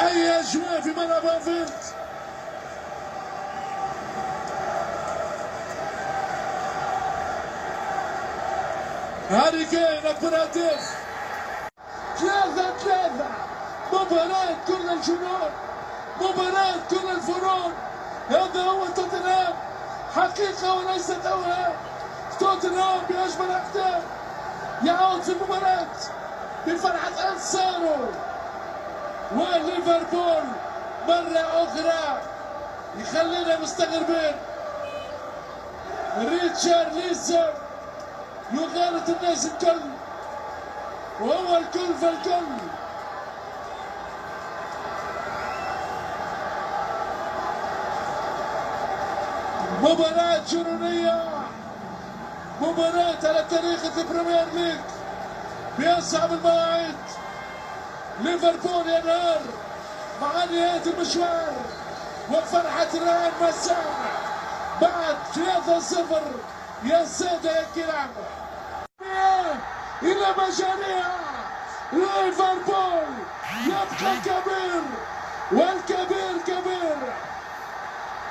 اي اجواء في ملعب انفيلد. هاري كين اكبر هداف. 3-3، مباراة كل الجنون، مباراة كل الفنون. هذا هو توتنهام، حقيقة وليست أوهام. توتنهام بأجمل أقدام يعود في المباراة بفرحة أنصاره، وليفربول مرة أخرى يخلينا مستغربين. ريتشارليسون يغالط الناس الكل، وهو الكل في الكل. مباراة جنونية، مباراة على طريقة البريمير ليج بأصعب المواعيد. ليفربول ينهار مع نهاية المشوار وفرحة ريان مسام بعد 3-0. يا سادة يا كرام، إلى مجاريها. ليفربول يبقى كبير، والكبير كبير،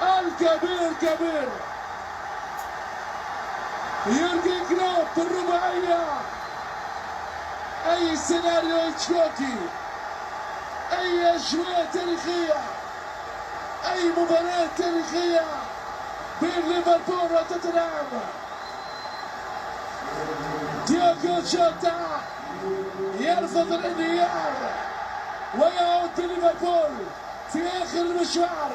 الكبير كبير. يورجن كلوب بالرباعية. أي سيناريو هيتشكوكي، أي أجواء تاريخية، أي مباراة تاريخية بين ليفربول وتوتنهام. ديوغو جوتا يرفض الانهيار ويعود بليفربول في آخر المشوار.